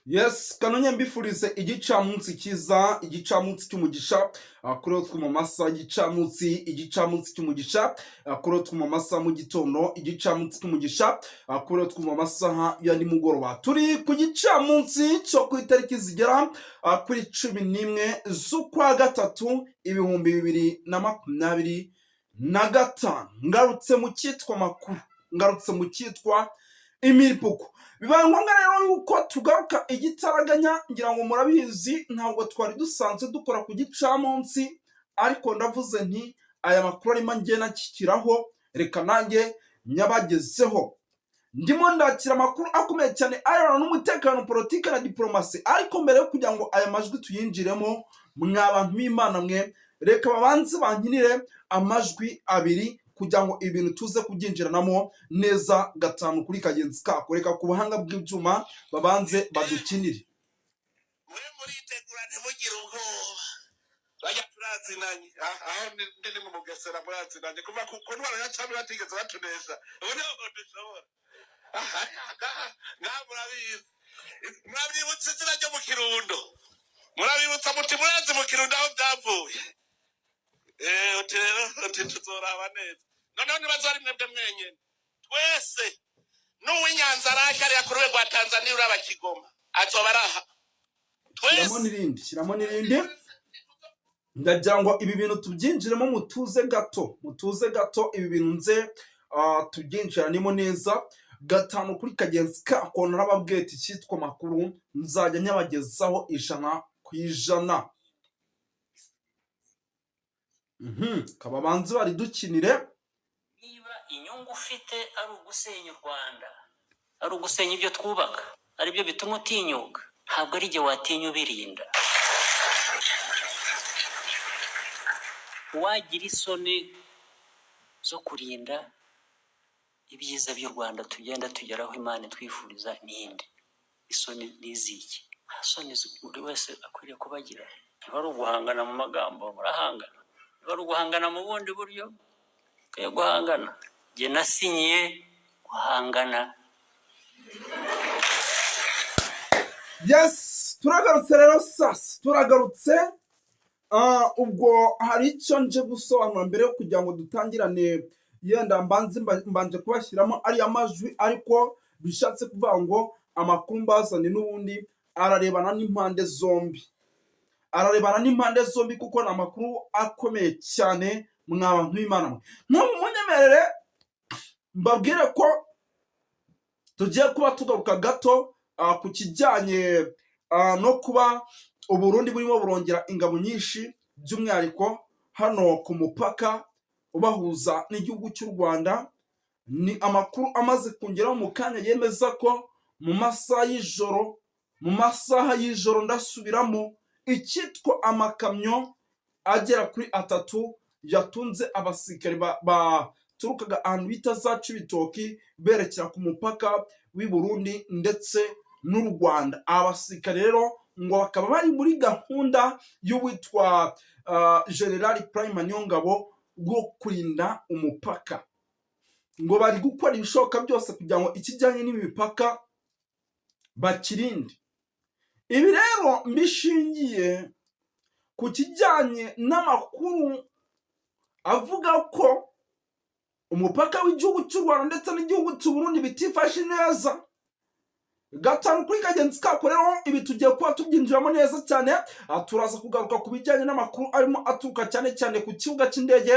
Yes, kanonye mbifurize igicamunsi cyiza, igicamunsi cy'umugisha kuri two mu masaha igicamunsi, igicamunsi cy'umugisha kuri two mu masaha mu gitondo, igicamunsi cy'umugisha kuri two mu masaha ya nimugoroba. Turi ku gicamunsi cyo ku itariki zigera kuri 11 z'ukwa gatatu 2025. Ngarutse mu cyitwa makuru, ngarutse mu cyitwa imiripuko. Bibaye ngombwa rero yuko tugaruka igitaraganya. Ngira ngo murabizi, ntabwo twari dusanzwe dukora ku gicamunsi, ariko ndavuze nti aya makuru arimo ngenda nshyikiraho, reka nanjye nyabagezeho. Ndimo ndakira amakuru akomeye cyane arebana n'umutekano, politiki na diporomasi. Ariko mbere yo kugira ngo aya majwi tuyinjiremo, mwa bantu b'Imana mwe, reka babanze bankinire amajwi abiri kugira ngo ibintu tuze kubyinjiranamo neza gatanu kuri kagenzi kako. Reka ku buhanga bw'ibyuma babanze badukinire. Mwe muritegura, ntimugire ubwoba. Bajya turazinanye. Aho ndi ni mu Mugesera, murazinanye kuva ku ntwaro ya cami batigeze batunesha. Ubu ntabwo dushobora. Aha ngaha ngaha murabizi, murabyibutsa izina ryo mu Kirundo, murabibutsa muti murazi mu Kirundo aho byavuye. Uti rero uti tuzoraba neza. Noneho nibazo ari mwebwe mwenyene, twese n'uw'Inyanza arake ariya ku rwego rwa Tanzania, uraba Kigoma azoba araha. Shyiramo Twese. n'irindi, shyiramo n'irindi. Ndagira ngo ibi bintu tubyinjiremo mutuze gato, mutuze gato. Ibi bintu nze tubyinjiranemo neza gatanu kuri kagenzi kako. Narababwiye ati icyitwa makuru nzajya nyabagezaho 100%. Kaba banze baridukinire. Niba inyungu ufite ari ugusenya u Rwanda, ari ugusenya ibyo twubaka, ari byo bituma utinyuka, ntabwo ari igihe watinya ubirinda. Uwagira isoni zo kurinda ibyiza by'u Rwanda tugenda tugeraho, Imana itwifuriza, n'indi isoni n'iziki? Nta soni buri wese akwiriye kuba agira. Niba ari uguhangana mu magambo, murahangana. Niba ari uguhangana mu bundi buryo, mukwiye guhangana. Njye nasinyiye guhangana. Yes, turagarutse rero sasa, turagarutse. Ubwo hari icyo nje gusobanura mbere yo kugira ngo dutangirane. Yenda mbanze mbanje kubashyiramo ariya majwi, ariko bishatse kuvuga ngo amakuru mbazane n'ubundi ararebana n'impande zombi, ararebana n'impande zombi, kuko ni amakuru akomeye cyane. Mwa bantu b'Imana mwe, nk'ubu munyemerere mbabwire ko tugiye kuba tugaruka gato ku kijyanye no kuba Uburundi burimo burongera ingabo nyinshi, by'umwihariko hano ku mupaka ubahuza n'igihugu cy'u Rwanda. Ni amakuru amaze kungeraho mu kanya yemeza ko mu masaha y'ijoro, mu masaha y'ijoro ndasubiramo, icyitwa amakamyo agera kuri atatu yatunze abasirikare baturukaga ahantu bita za Cibitoki berekera ku mupaka w'i Burundi ndetse n'u Rwanda. Aba basirikare rero ngo bakaba bari muri gahunda y'uwitwa General Prime Niyongabo bwo kurinda umupaka. Ngo bari gukora ibishoboka byose kugira ngo ikijyanye n'imipaka bakirinde. Ibi rero mbishingiye ku kijyanye n'amakuru avuga ko umupaka w'igihugu cy'u Rwanda ndetse n'igihugu cy'u Burundi bitifashe neza gatanu kuri kagenzi kako. Rero ibi tugiye kuba tubyinjiramo neza cyane. Turaza kugaruka ku bijyanye n'amakuru arimo aturuka cyane cyane ku kibuga cy'indege,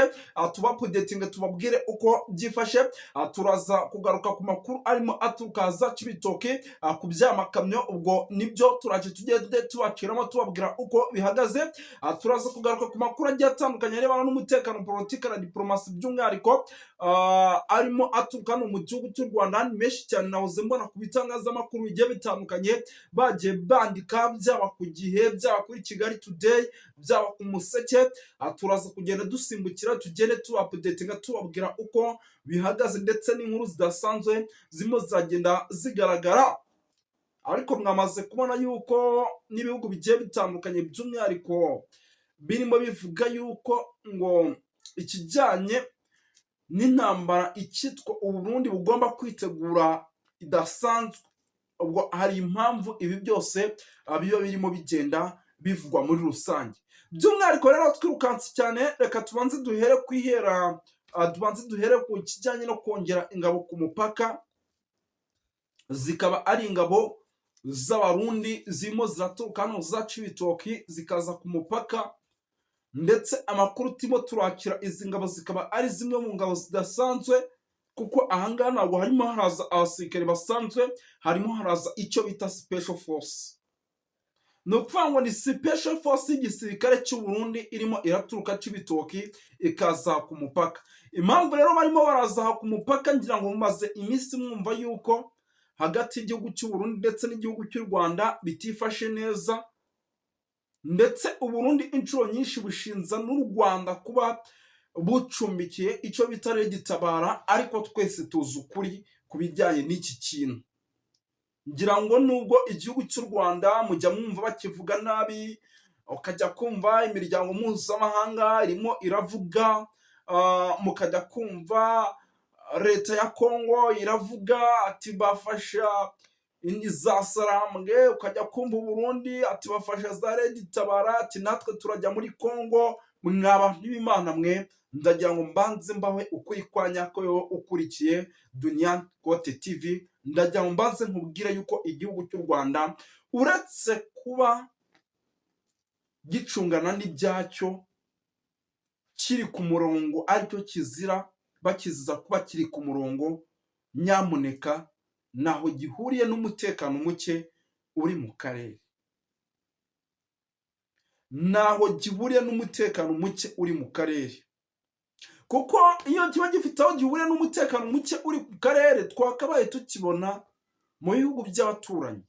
tubaupdatinge, tubabwire uko byifashe. Turaza kugaruka ku makuru arimo aturuka za Cibitoke ku by'amakamyo. Ubwo nibyo turaje tugende tubaciramo, tubabwira uko bihagaze. Turaza kugaruka ku makuru agiye atandukanye arebana n'umutekano, politiki na diporomasi, by'umwihariko arimo aturuka hano mu gihugu cy'u Rwanda. Ni menshi cyane nahoze mbona ku bitangazamakuru bigiye bitandukanye bagiye bandika, byaba ku Gihe, byaba kuri Kigali Today, byaba ku Museke. Turaza kugenda dusimbukira, tugende tubaupdatinga, tubabwira uko bihagaze ndetse n'inkuru zidasanzwe zirimo ziragenda zigaragara. Ariko mwamaze kubona yuko n'ibihugu bigiye bitandukanye, by'umwihariko birimo bivuga yuko ngo ikijyanye n'intambara icyitwa Uburundi bugomba kwitegura idasanzwe. Ubwo hari impamvu ibi byose biba birimo bigenda bivugwa muri rusange. By'umwihariko rero twirukanse cyane, reka tubanze duhere kwihera, tubanze duhere ku kijyanye no kongera ingabo ku mupaka, zikaba ari ingabo z'Abarundi zirimo ziraturuka hano za Cibitoki zikaza ku mupaka. Ndetse amakuru turimo turakira, izi ngabo zikaba ari zimwe mu ngabo zidasanzwe, kuko ahangaha ntabwo harimo haraza abasirikare basanzwe, harimo haraza icyo bita special force. Ni ukuvuga ngo ni special force y'igisirikare cy'u Burundi irimo iraturuka Cibitoki ikaza ku mupaka. Impamvu rero barimo baraza aha ku mupaka, ngira ngo mumaze iminsi mwumva yuko hagati y'igihugu cy'u Burundi ndetse n'igihugu cy'u Rwanda bitifashe neza, ndetse u Burundi inshuro nyinshi bushinza n'u Rwanda kuba bucumbikiye icyo bita RED Tabara. Ariko twese tuzi ukuri ku bijyanye n'iki kintu. Ngira ngo nubwo igihugu cy'u Rwanda mujya mwumva bakivuga nabi, ukajya kumva imiryango mpuzamahanga irimo iravuga, mukajya kumva leta ya Kongo iravuga ati bafasha za Sarambwe, ukajya kumva Uburundi ati bafasha za RED Tabara, ati natwe turajya muri Kongo. Mwa bantu b'Imana mwe, ndagira ngo mbanze mbahe ukuri kwa nyako. Yo ukurikiye Dunia Kote TV, ndagira ngo mbanze nkubwire yuko igihugu cy'u Rwanda, uretse kuba gicungana n'ibyacyo kiri ku murongo, aricyo kizira bakiziza kuba kiri ku murongo, nyamuneka ntaho gihuriye n'umutekano muke uri mu karere, ntaho gihuriye n'umutekano muke uri mu karere, kuko iyo kiba gifite aho gihuriye n'umutekano muke uri ku karere, twakabaye tukibona mu bihugu by'abaturanyi.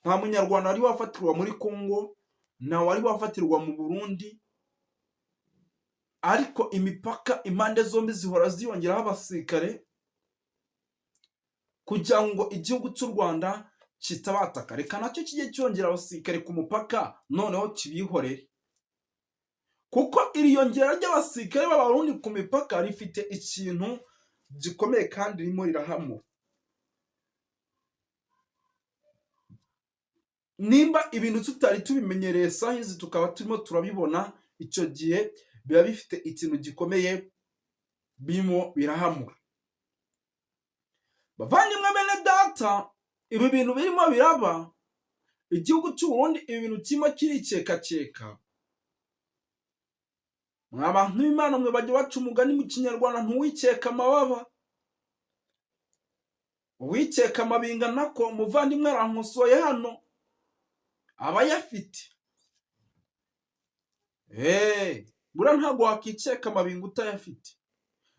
Nta Munyarwanda wari wafatirwa muri Congo, nta wari wafatirwa mu Burundi, ariko imipaka impande zombi zihora ziyongeraho abasirikare kugira ngo igihugu cy'u Rwanda kitabataka. Reka nacyo kijye cyongera abasirikare ku mupaka, noneho kibihorere, kuko iri yongera ry'abasirikare b'Abarundi ku mipaka rifite ikintu gikomeye kandi ririmo rirahamura. Nimba ibintu tutari tubimenyereye sahizi tukaba turimo turabibona, icyo gihe biba bifite ikintu gikomeye birimo birahamura. Bavandimwe bene data, ibi bintu birimo biraba, igihugu cy'u Burundi ibi bintu kirimo kirikekakeka. Mwa bantu b'Imana mwe, bajya baca umugani mu Kinyarwanda, ntuwikeka amababa, uwikeka amabinga nako umuvandimwe arankosoye hano aba ayafite. Buriya ntabwo wakikeka amabinga utayafite.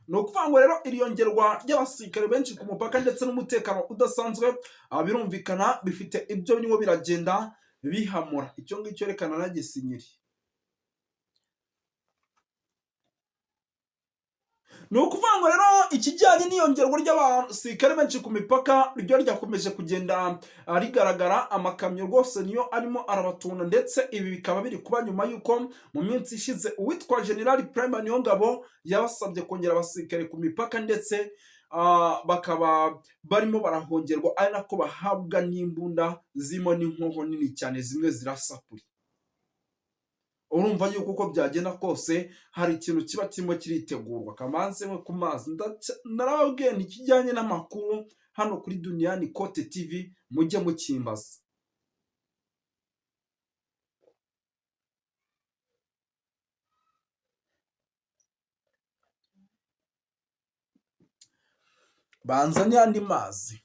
Ni ukuvuga ngo rero iri yongerwa ry'abasirikare benshi ku mupaka ndetse n'umutekano udasanzwe, birumvikana bifite ibyo birimo biragenda bihamura. Icyo ngicyo reka nanagisinyire. Ni ukuvuga ngo rero ikijyanye n'iyongerwa ry'abasirikare benshi ku mipaka ryo ryakomeje kugenda rigaragara. Amakamyo rwose niyo arimo arabatunda, ndetse ibi bikaba biri kuba nyuma y'uko mu minsi ishize uwitwa General Prime Niyongabo yabasabye kongera abasirikare ku mipaka, ndetse bakaba barimo barahongerwa, ari nako bahabwa n'imbunda zirimo n'inkoho nini cyane, zimwe zirasa kure. Urumva yuko uko byagenda kose hari ikintu kiba kirimo kiritegurwa. Kamanze nko ku mazi, narababwiye nti ikijyanye n'amakuru hano kuri Duniyani Kote TV mujye mukimbaza. Banza n'andi mazi.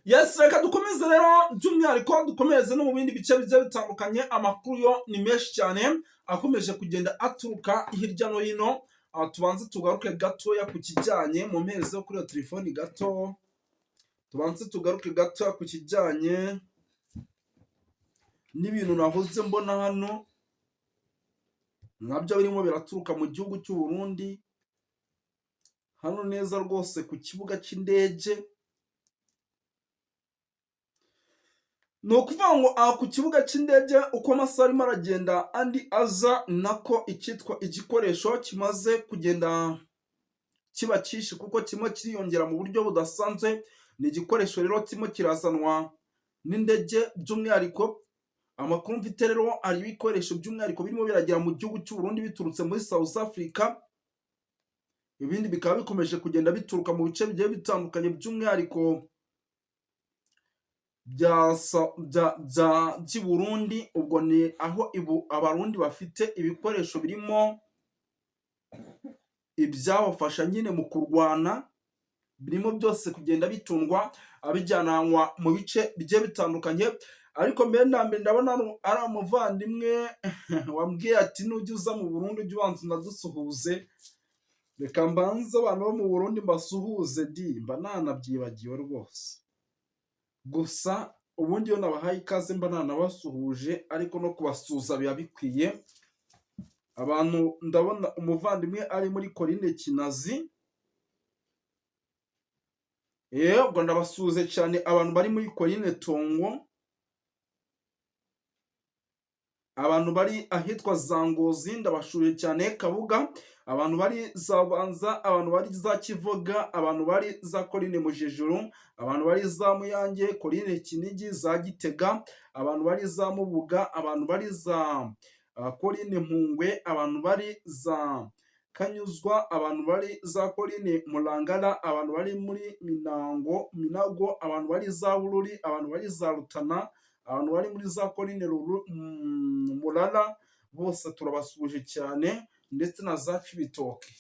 Yes, reka dukomeze rero, by'umwihariko dukomereze no mu bindi bice bigiye bitandukanye. Amakuru yo ni menshi cyane akomeje kugenda aturuka hirya no hino. Tubanze tugaruke gatoya ku kijyanye mu mezi yo kuri iyo telefoni gato, tubanze tugaruke gatoya ku kijyanye n'ibintu nahoze mbona hano, nabyo birimo biraturuka mu gihugu cy'u Burundi, hano neza rwose ku kibuga cy'indege. Ni ukuvuga ngo aha ku kibuga cy'indege, uko amasaha arimo aragenda andi aza, nako icyitwa igikoresho kimaze kugenda kiba cyinshi, kuko kirimo kiriyongera mu buryo budasanzwe. Ni igikoresho rero kirimo kirazanwa n'indege. By'umwihariko amakuru mfite rero, hari ibikoresho by'umwihariko birimo biragera mu gihugu cy'u Burundi biturutse muri South Africa, ibindi bikaba bikomeje kugenda bituruka mu bice bigiye bitandukanye, by'umwihariko bya by'i Burundi. Ubwo ni aho ibu Abarundi bafite ibikoresho birimo ibyabafasha nyine mu kurwana, birimo byose kugenda bitundwa bijyanwa mu bice bigiye bitandukanye. Ariko mbere na mbere ndabona ari umuvandimwe wambwiye ati: "Nujya uza mu Burundi ujye ubanza unadusuhuze." Reka mbanze abantu bo mu Burundi mbasuhuze di, mba nanabyibagiwe rwose. Gusa ubundi iyo nabahaye ikaze mba nanabasuhuje, ariko no kubasuhuza biba bikwiye. Abantu ndabona umuvandimwe ari muri Korine Kinazi. Ubwo ndabasuhuze cyane abantu bari muri Korine Tongo, abantu bari ahitwa za Ngozi, ndabashuhuje cyane. Kabuga, abantu bari za Banza, abantu bari za Kivoga, abantu bari za Korine Mujejuru, abantu bari za Muyange, Korine Kinigi, za Gitega, abantu bari za Mubuga, abantu bari za Korine Mpungwe, abantu bari za Kanyuzwa, abantu bari za Korine Murangara, abantu bari muri Minango, Minago, abantu bari za Bururi, abantu bari za Rutana, abantu bari muri za Korine Murara, bose turabasuhuje cyane, ndetse na za Cibitoke.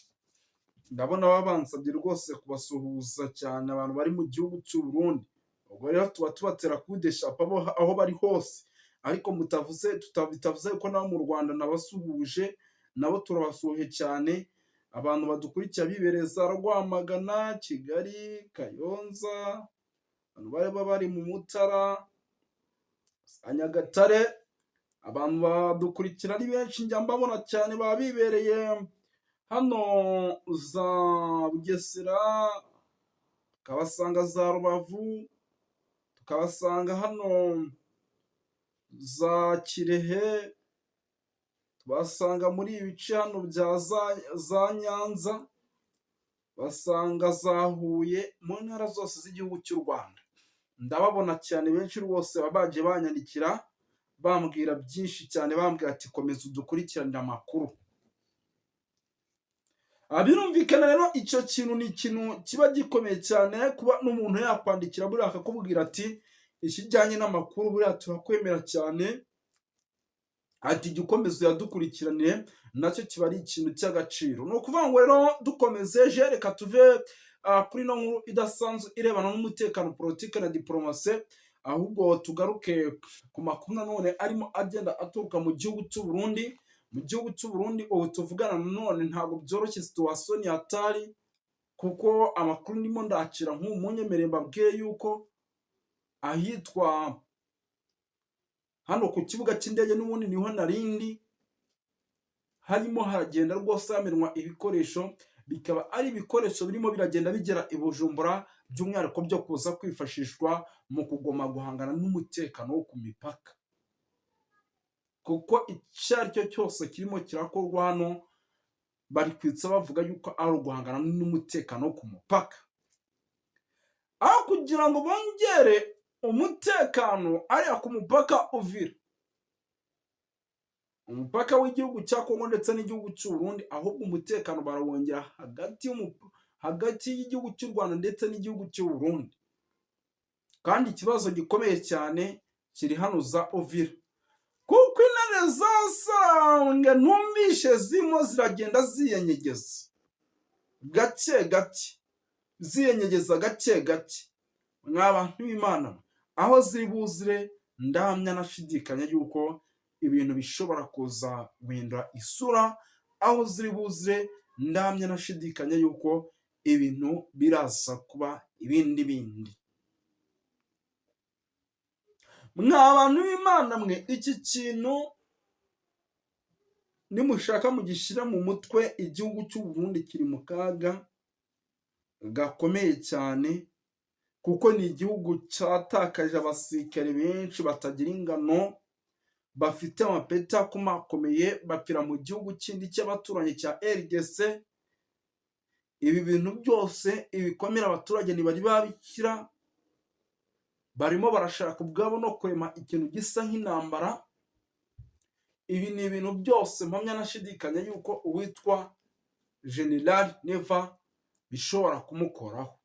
Ndabona baba bansabye rwose kubasuhuza cyane abantu bari mu gihugu cy'u Burundi. Ubwo rero tuba tubatera kudeshapa aho bari hose, ariko mutavuze bitavuze ko nabo mu Rwanda nabasuhuje, nabo turabasuhuje cyane. Abantu badukurikira bibereye za Rwamagana, Kigali, Kayonza, abantu baba bari mu Mutara, za Nyagatare, abantu badukurikira ari benshi, njya mbabona cyane, baba bibereye hano za Bugesera, tukabasanga za Rubavu, tukabasanga hano za Kirehe, tubasanga muri ibi bice hano bya za Nyanza, basanga za Huye, mu ntara zose z'igihugu cy'u Rwanda. Ndababona cyane benshi rwose, baba bagiye banyandikira bambwira byinshi cyane, bambwira ati: "Komeza udukurikiranire amakuru." Birumvikana rero, icyo kintu ni ikintu kiba gikomeye cyane, kuba n'umuntu yakwandikira buriya akakubwira ati: "Ikijyanye n'amakuru buriya turakwemera cyane," ati: "Jya ukomeza uyadukurikiranire," nacyo kiba ari ikintu cy'agaciro. Ni ukuvuga ngo rero dukomeze, reka tuve kuri ino nkuru idasanzwe irebana n'umutekano, politiki na diporomasi, ahubwo tugaruke ku makuru nanone arimo agenda aturuka mu gihugu cy'u Burundi. Mu gihugu cy'u Burundi ubu tuvugana nanone ntabwo byoroshye, situation ni hatari, kuko amakuru ndimo ndakira nk'ubu munyemereye mbabwire yuko ahitwa hano ku kibuga cy'indege n'ubundi niho narindi, harimo haragenda rwose hamenwa ibikoresho, bikaba ari ibikoresho birimo biragenda bigera i Bujumbura, by'umwihariko byo kuza kwifashishwa mu kugoma guhangana n'umutekano wo ku mipaka, kuko icyo ari cyo cyose kirimo kirakorwa hano bari kwitsa bavuga yuko ari uguhangana n'umutekano wo ku mupaka, aho kugira ngo bongere umutekano ariya ku mupaka Uvira, umupaka w'igihugu cya Kongo ndetse n'igihugu cy'u Burundi, ahubwo umutekano barawongera hagati y'igihugu cy'u Rwanda ndetse n'igihugu cy'u Burundi. Kandi ikibazo gikomeye cyane kiri hano za Uvira, kuko intare zasambwe numvishe zirimo ziragenda ziyenyegeza gake gake, ziyenyegeza gake gake. Mwa bantu b'Imana, aho ziri buzire, ndahamya nashidikanya yuko ibintu bishobora kuza guhindura isura. Aho ziri buzire, ndahamya nashidikanya yuko ibintu biraza kuba ibindi bindi. Mwa bantu b'Imana mwe, iki kintu nimushaka mugishyira mu mutwe: igihugu cy'u Burundi kiri mu kaga gakomeye cyane, Kuko ni igihugu cyatakaje abasirikare benshi batagira ingano, bafite amapeti akomakomeye, bapfira mu gihugu kindi cy'abaturanyi cya RDC. Ibi bintu byose, ibikomere abaturage ntibari babikira, barimo barashaka ubwabo no kurema ikintu gisa nk'intambara. Ibi ni ibintu byose mpamya nashidikanya yuko uwitwa General Neva bishobora kumukoraho.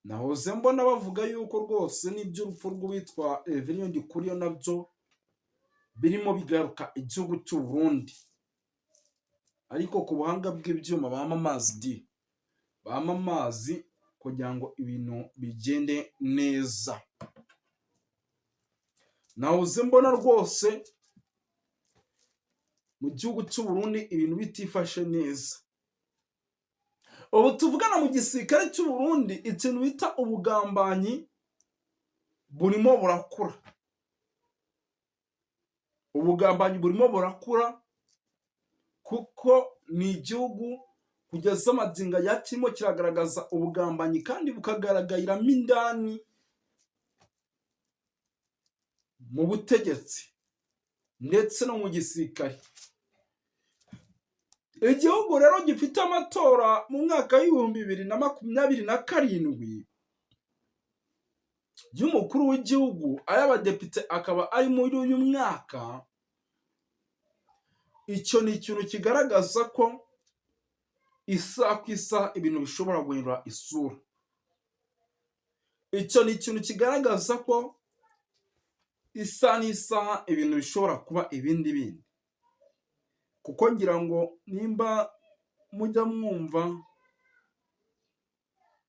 Nahoze mbona bavuga yuko rwose n'iby'urupfu rw'uwitwa Reverien Ndikuriyo nabyo birimo bigaruka igihugu cy'u Burundi, ariko ku buhanga bw'ibyuma bampa amazi di, bampa amazi kugira ngo ibintu bigende neza. Nahoze mbona rwose mu gihugu cy'u Burundi ibintu bitifashe neza. Ubu tuvugana, mu gisirikare cy'u Burundi ikintu bita ubugambanyi burimo burakura. Ubugambanyi burimo burakura, kuko ni igihugu kugeza amagingo aya kirimo kiragaragaza ubugambanyi kandi bukagaragariramo indani mu butegetsi ndetse no mu gisirikare. Igihugu rero gifite amatora mu mwaka w'2027 y'umukuru w'igihugu, ay'abadepite akaba ari muri uyu mwaka. Icyo ni ikintu kigaragaza ko isaha ku isaha ibintu bishobora guhindura isura. Icyo ni ikintu kigaragaza ko isaha n'isaha ibintu bishobora kuba ibindi bindi, kuko ngira ngo nimba mujya mwumva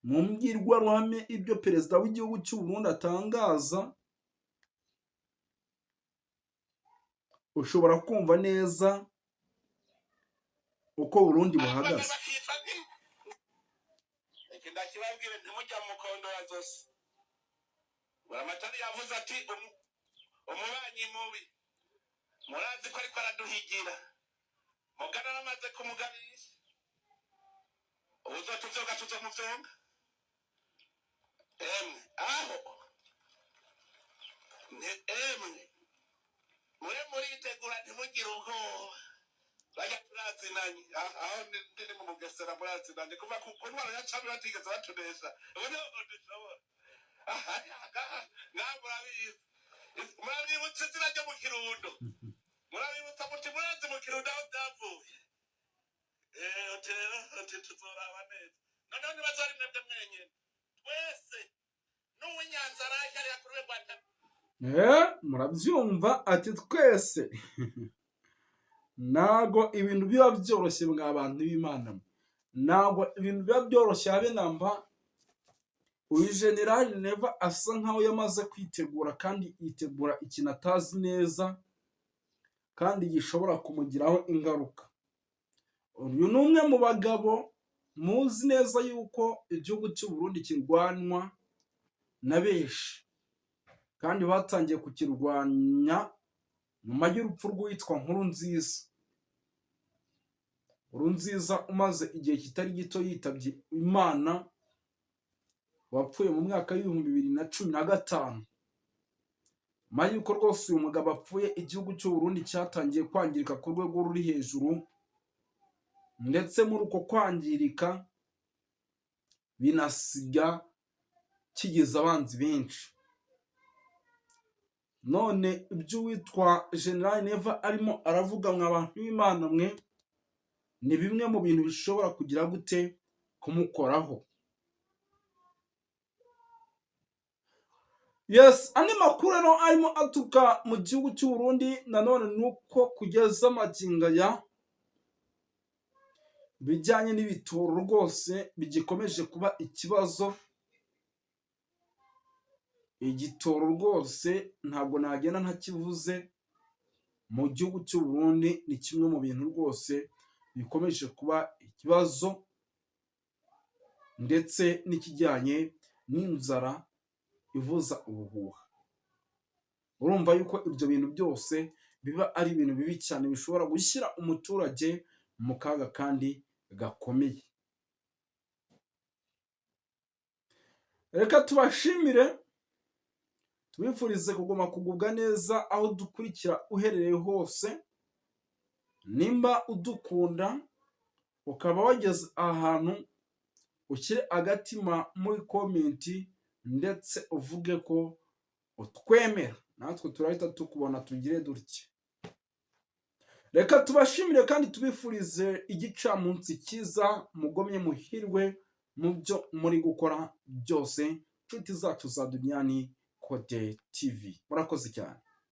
mu mbwirwaruhame ibyo perezida w'igihugu cy'u Burundi atangaza, ushobora kumva neza uko Burundi buhagaze. Bakitwa iki? Ndakibabwire, ntimujya mu kondora zose. Buramatari yavuze ati umubanyi mubi murazi ko ariko araduhigira, mugana namaze kumugabisha, ubu tuzomuvyonga. Emwe aho emwe mure muritegura, ntimugire ubwoba. Bajya turazinanye, aho ndi mu Bugesera murazinanye, kuva ku ntwaro ya cami batigeze batunesha, ubu niho dushobora. Aha ngaha ngaha murabizi, murabibutsa izina ryo mu Kirundo, murabibutsa muti murazi mu Kirundo aho byavuye. Uti rero uti tuzoraba neza. Noneho ntibazari mwebwe mwenyene, twese n'uw'Inyanza arahari hariya kuri we rwa Murabyumva, ati twese. Ntago ibintu biba byoroshye, mwa bantu b'Imana mwe. Ntabwo ibintu biba byoroshye habe namba. Uyu Generali Neva asa nkaho yamaze kwitegura, kandi yitegura ikintu atazi neza kandi gishobora kumugiraho ingaruka. Uyu ni umwe mu bagabo muzi neza yuko igihugu cy'u Burundi kirwanwa na benshi, kandi batangiye kukirwanya nyuma y'urupfu rw'uwitwa Nkurunziza. Nkurunziza umaze igihe kitari gito yitabye Imana, wapfuye mu mwaka w'2015. Nyuma y'uko rwose uyu mugabo apfuye, igihugu cy'u Burundi cyatangiye kwangirika ku rwego ruri hejuru, ndetse muri uko kwangirika binasiga kigize abanzi benshi. None iby'uwitwa General Neva arimo aravuga, mwa bantu b'Imana mwe, ni bimwe mu bintu bishobora kugira gute kumukoraho. Yes, andi makuru rero arimo aturuka mu gihugu cy'u Burundi nanone ni uko kugeza magingo aya ibijyanye n'ibitoro rwose bigikomeje kuba ikibazo. Igitoro rwose ntabwo nagenda ntakivuze, mu gihugu cy'u Burundi ni kimwe mu bintu rwose bikomeje kuba ikibazo, ndetse n'ikijyanye n'inzara ivuza ubuhuha. Urumva yuko ibyo bintu byose biba ari ibintu bibi cyane bishobora gushyira umuturage mu kaga kandi gakomeye. Reka tubashimire, tubifurize kuguma kugubwa neza aho dukurikira uherereye hose. Nimba udukunda ukaba wageze ahantu, ushyire agatima muri comment ndetse uvuge ko utwemera, natwe turahita tukubona tugire dutya. Reka tubashimire kandi tubifurize igicamunsi cyiza, mugomye muhirwe mu byo muri gukora byose, inshuti zacu za Duniyani Kode TV. Murakoze cyane.